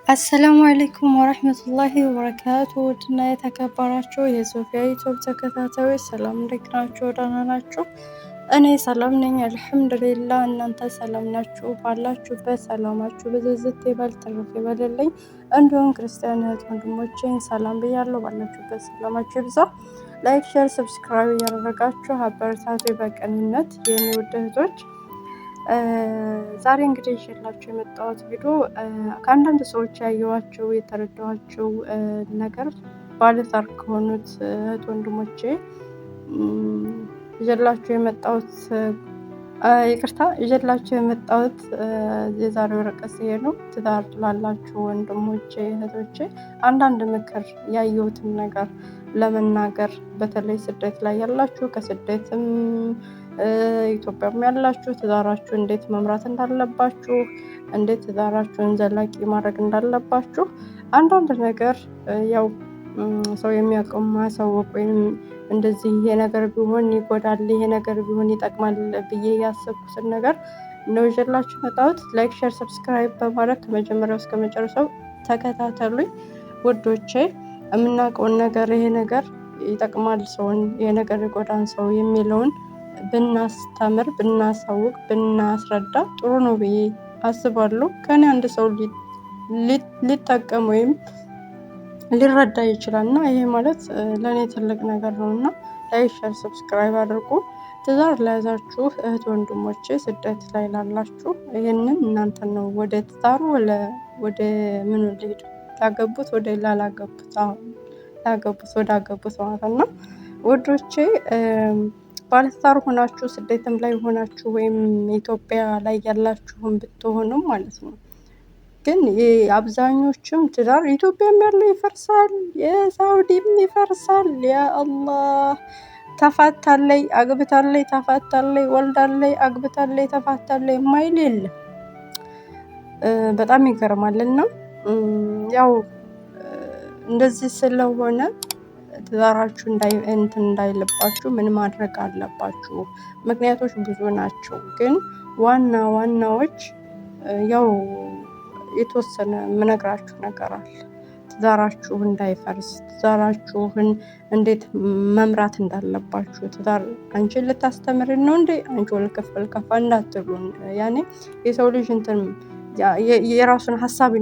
السلام عليكم ورحمة الله وبركاته። ውድና የተከበራችሁ የሶፊያ ዩቲዩብ ተከታታዮች ሰላም፣ እንዴት ናችሁ? ደህና ናችሁ? እኔ ሰላም ነኝ الحمد لله። እናንተ ሰላም ናችሁ? ባላችሁበት ሰላማችሁ ብዝዝት ይበል ትርፍ ይበልልኝ። እንዲሁም ክርስቲያን እህት ወንድሞቼን ሰላም ብያለሁ። ባላችሁበት ሰላማችሁ ይብዛ። Like፣ share፣ subscribe እያደረጋችሁ አበረታቱ በቅንነት የኔ ውድ እህቶች። ዛሬ እንግዲህ ይዤላችሁ የመጣሁት ቪዲዮ ከአንዳንድ ሰዎች ያየኋቸው የተረዳኋቸው ነገር ባለትዳር ከሆኑት እህት ወንድሞቼ ይዤላችሁ የመጣሁት፣ ይቅርታ፣ ይዤላችሁ የመጣሁት የዛሬው ርዕስ ይሄ ነው። ትዳር ላላችሁ ወንድሞቼ እህቶቼ አንዳንድ ምክር ያየሁትን ነገር ለመናገር፣ በተለይ ስደት ላይ ያላችሁ፣ ከስደትም ኢትዮጵያም ያላችሁ፣ ትዳራችሁ እንዴት መምራት እንዳለባችሁ፣ እንዴት ትዳራችሁን ዘላቂ ማድረግ እንዳለባችሁ አንዳንድ ነገር፣ ያው ሰው የሚያውቀው ማሳወቅ ወይም እንደዚህ ይሄ ነገር ቢሆን ይጎዳል፣ ይሄ ነገር ቢሆን ይጠቅማል ብዬ ያሰብኩትን ነገር ነው ይዤላችሁ የመጣሁት። Like፣ share፣ subscribe በማድረግ ከመጀመሪያው እስከ መጨረሻው ተከታተሉኝ ውዶቼ። የምናውቀውን ነገር ይሄ ነገር ይጠቅማል ሰውን፣ ይሄ ነገር ይጎዳን ሰው የሚለውን ብናስተምር፣ ብናሳውቅ፣ ብናስረዳ ጥሩ ነው ብዬ አስባለሁ። ከኔ አንድ ሰው ሊጠቀም ወይም ሊረዳ ይችላል እና ይሄ ማለት ለእኔ ትልቅ ነገር ነው እና like፣ share፣ subscribe አድርጉ። ትዳር ለያዛችሁ እህት ወንድሞቼ፣ ስደት ላይ ላላችሁ ይህንን እናንተ ነው ወደ ትዳሩ ወደ ምኑ ሊሄድ ላገቡት ወደ ላላገቡት ላገቡት ወደ አገቡት ማለት ነው። ውዶቼ፣ ባለትዳር ሆናችሁ ስደትም ላይ ሆናችሁ ወይም ኢትዮጵያ ላይ ያላችሁም ብትሆኑም ማለት ነው። ግን አብዛኞቹም ትዳር ኢትዮጵያም ያለው ይፈርሳል፣ የሳውዲም ይፈርሳል። يا الله፣ ተፋታለይ አግብታለይ፣ ተፋታለይ ወልዳለይ፣ አግብታለይ ተፋታለይ የማይል የለም። በጣም ይገርማል። እና ያው እንደዚህ ስለሆነ ትዳራችሁ እንትን እንዳይልባችሁ ምን ማድረግ አለባችሁ? ምክንያቶች ብዙ ናቸው፣ ግን ዋና ዋናዎች ያው የተወሰነ የምነግራችሁ ነገር አለ። ትዳራችሁ እንዳይፈርስ ትዳራችሁን እንዴት መምራት እንዳለባችሁ። ትዳር አንቺን ልታስተምርን ነው እንዴ? አንቺ ወልከፍ ወልከፋ እንዳትሉ። ያኔ የሰው ልጅ እንትን የራሱን ሀሳብ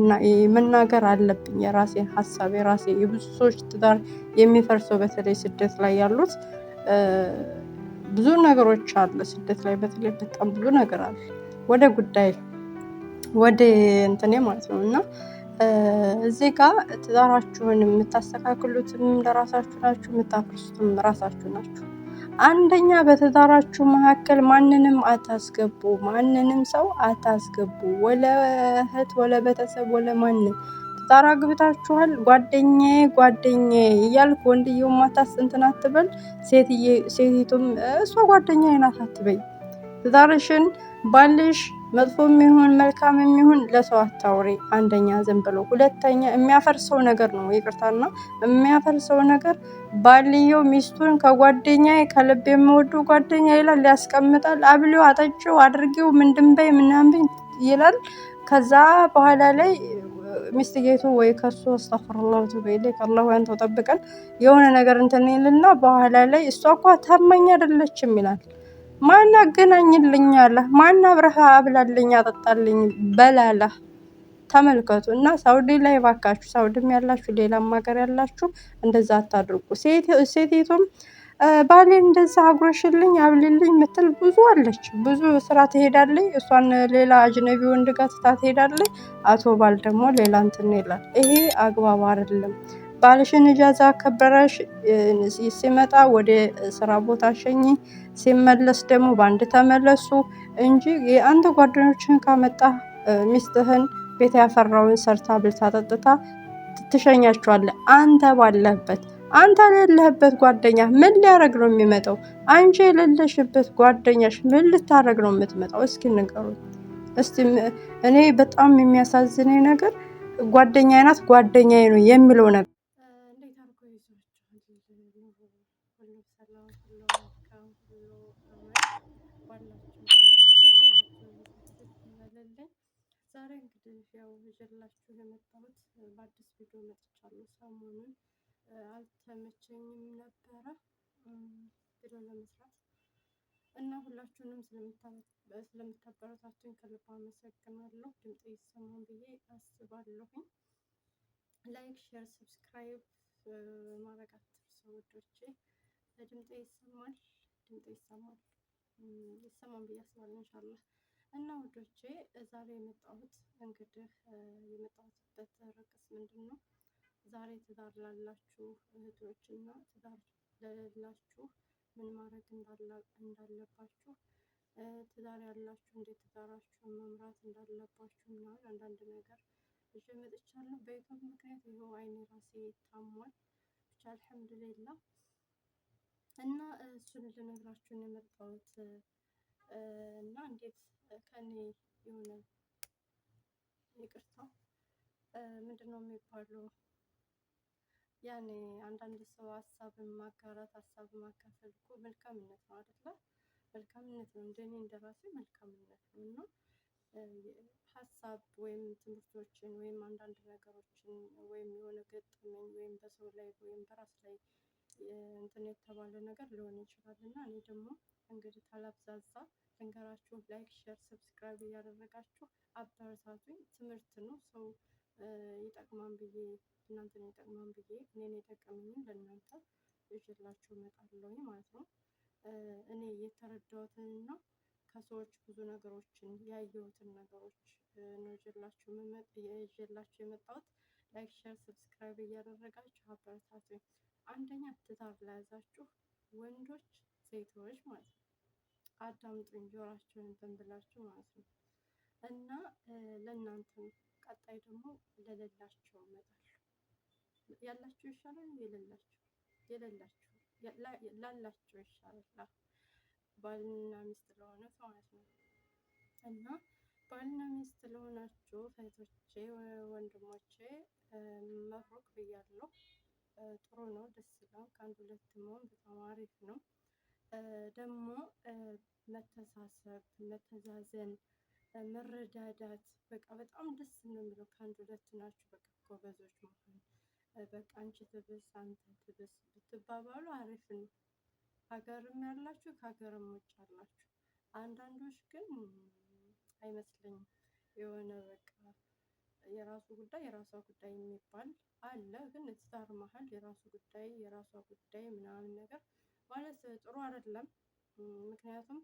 መናገር አለብኝ። የራሴን ሀሳብ የራሴ የብዙ ሰዎች ትዳር የሚፈርሰው በተለይ ስደት ላይ ያሉት ብዙ ነገሮች አለ። ስደት ላይ በተለይ በጣም ብዙ ነገር አለ። ወደ ጉዳይ ወደ እንትኔ ማለት ነው እና እዚህ ጋር ትዳራችሁን የምታስተካክሉትም ለራሳችሁ ናችሁ፣ የምታፈርሱትም ራሳችሁ ናችሁ። አንደኛ በትዳራችሁ መካከል ማንንም አታስገቡ፣ ማንንም ሰው አታስገቡ፣ ወለ እህት ወለ ቤተሰብ ወለ ማንም። ትዳር አግብታችኋል፣ ጓደኛዬ ጓደኛዬ እያልክ ወንድየው ማታስ እንትን አትበል፣ ሴቲቱም እሷ ጓደኛዬ ናት አትበይ። ትዳርሽን ባልሽ መጥፎ የሚሆን መልካም የሚሆን ለሰው አታውሪ። አንደኛ ዝም ብሎ፣ ሁለተኛ የሚያፈርሰው ነገር ነው። ይቅርታና የሚያፈርሰው ነገር ባልየው ሚስቱን ከጓደኛ ከልብ የምወደው ጓደኛ ይላል፣ ያስቀምጣል። አብሊው፣ አጠጪው፣ አድርጊው፣ ምንድን በይ ምናምን ይላል። ከዛ በኋላ ላይ ሚስትጌቱ ወይ ከሱ أستغفر الله وأتوب إليك፣ አላህ አንተው ጠብቀን፣ የሆነ ነገር እንትን ይልና በኋላ ላይ እሷ እኮ ታማኝ አይደለችም ይላል። ማን አገናኝልኝ አለ? ማን አብረሃ አብላልኝ አጠጣልኝ በላለህ? ተመልከቱ። እና ሳውዲ ላይ ባካችሁ፣ ሳውዲም ያላችሁ ሌላም ሀገር ያላችሁ እንደዛ አታድርጉ። ሴቲቱም ባሌ እንደዛ አጉረሽልኝ አብልልኝ ምትል ብዙ አለች። ብዙ ስራ ትሄዳለች። እሷን ሌላ አጅነቢ ወንድ ጋር ትታ ትሄዳለች። አቶ ባል ደግሞ ሌላ እንትን ይላል። ይሄ አግባብ አይደለም። ባልሽን إجازة ከበረሽ ሲመጣ ወደ ስራ ቦታ ሸኝ፣ ሲመለስ ደግሞ በአንድ ተመለሱ እንጂ የአንተ ጓደኞችን ካመጣ ሚስትህን ቤት ያፈራውን ሰርታ ብልታ ጠጥታ ትሸኛቸዋለህ። አንተ ባለህበት፣ አንተ የሌለህበት ጓደኛ ምን ሊያደርግ ነው የሚመጣው? አንቺ የሌለሽበት ጓደኛሽ ምን ልታደርግ ነው የምትመጣው? እስኪ ንገሩኝ። እስቲ እኔ በጣም የሚያሳዝነኝ ነገር ጓደኛዬ ናት ጓደኛዬ ነው የሚለው ነገር። እንዴት አድርጎ ይዟችኋል? ሁሉ ሰላም፣ ሁሉ መልካም፣ ሁሉ አማን። ባላችሁበት ሰላማችሁ ይበልልኝ። ዛሬ እንግዲህ ያው ይዤላችሁ የመጣሁት በአዲስ ቪዲዮ መጥቻለሁ። ሰሞኑን አልተመቸኝም ነበረ ቪዲዮ ለመስራት እና ሁላችሁንም ስለምታበረታቱኝ ከልብ አመሰግናለሁ። ድምጤ ይሰማን ብዬ አስባለሁኝ። Like፣ share፣ subscribe ማድረግ አትርሱ ውዶቼ። ድምጤ ይሰማል፣ ድምጤ ይሰማል፣ ይሰማን ብዬ አስባለሁ ኢንሻአላህ። እና ውዶቼ ዛሬ የመጣሁት እንግዲህ የመጣሁትበት ርዕስ ምንድን ነው? ዛሬ ትዳር ላላችሁ እህቶች እና ትዳር ለሌላችሁ ምን ማድረግ እንዳለባችሁ፣ ትዳር ያላችሁ እንዴት ትዳራችሁን መምራት እንዳለባችሁ ምናምን አንዳንድ ነገር ይዤ መጥቻለሁ። በ YouTube ምክንያት ይኸው አይኔ ራሴ ታሟል። ብቻ አልሐምዱሊላ እና እሱን ልነግራችሁ ነው የመጣሁት እና እንዴት ከኔ የሆነ ይቅርታ ምንድን ነው የሚባለው ያኔ አንዳንድ ሰው ሀሳብን ማጋራት ሀሳብን ማካፈል እኮ መልካምነት ነው አይደለ? መልካምነት ነው፣ እንደኔ እንደራሴ መልካምነት ነው። እና ሀሳብ ወይም ትምህርቶችን ወይም አንዳንድ ነገሮችን ወይም የሆነ ገጠመኝ ወይም በሰው ላይ ወይም በራስ ላይ እንትን የተባለ ነገር ሊሆን ይችላል። እና እኔ ደግሞ እንግዲህ ታላብዛዛ ልንገራችሁ፣ like፣ share፣ subscribe እያደረጋችሁ አበረታቱኝ። ትምህርት ነው፣ ሰው ይጠቅማን ብዬ እናንተን ይጠቅማን ብዬ እኔን የጠቀመኝን ለእናንተ ይዤላችሁ እመጣለሁኝ ማለት ነው። እኔ የተረዳሁትንና ከሰዎች ብዙ ነገሮችን ያየሁትን ነገሮች ነው ይዤላችሁ የመጣሁት። Like፣ share፣ subscribe እያደረጋችሁ አበረታቱኝ። አንደኛ ትዳር ለያዛችሁ ወንዶች ሴቶች ማለት ነው አዳምጡኝ፣ ጆሯችሁን እንትን ብላችሁ ማለት ነው። እና ለእናንተ ነው። ቀጣይ ደግሞ ለሌላቸው እመጣለሁ። ያላችሁ ይሻላል የሌላችሁ የሌላችሁ ላላችሁ ይሻላል። ባልና ሚስት ለሆነ ማለት ነው። እና ባልና ሚስት ለሆናችሁ እህቶቼ፣ ወንድሞቼ መብሩክ ብያለሁ። ጥሩ ነው፣ ደስ ይላል። ከአንድ ሁለት መሆን በጣም አሪፍ ነው። ደግሞ መተሳሰብ፣ መተዛዘን፣ መረዳዳት በቃ በጣም ደስ ነው የሚለው። ከአንድ ሁለት ናችሁ በቃ ጎበዞች መሆን በቃ አንቺ ትብስ አንተ ትብስ ብትባባሉ አሪፍ ነው። ሀገርም ያላችሁ ከሀገርም ውጭ ያላችሁ፣ አንዳንዶች ግን አይመስለኝም የሆነ በቃ የራሱ ጉዳይ የራሷ ጉዳይ የሚባል አለ። ግን ትዳር መሀል የራሱ ጉዳይ የራሷ ጉዳይ ምናምን ነገር ማለት ጥሩ አይደለም። ምክንያቱም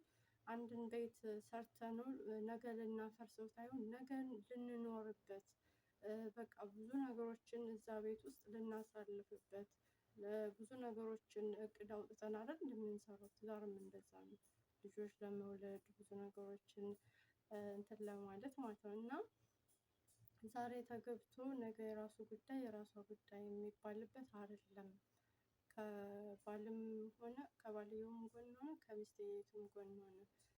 አንድን ቤት ሰርተነው ነገ ልናፈርሰው ሳይሆን ነገ ልንኖርበት በቃ ብዙ ነገሮችን እዛ ቤት ውስጥ ልናሳልፍበት ብዙ ነገሮችን እቅድ አውጥተን አይደል እንደምንሰራው። ትዳርም እንደዛ ነው። ልጆች ለመውለድ ብዙ ነገሮችን እንትን ለማለት ማለት ነው። እና ዛሬ ተገብቶ ነገ የራሱ ጉዳይ የራሷ ጉዳይ የሚባልበት አይደለም። ከባልም ሆነ ከባልየውም ጎን ሆነ ከሚስትየቱም ጎን ሆነ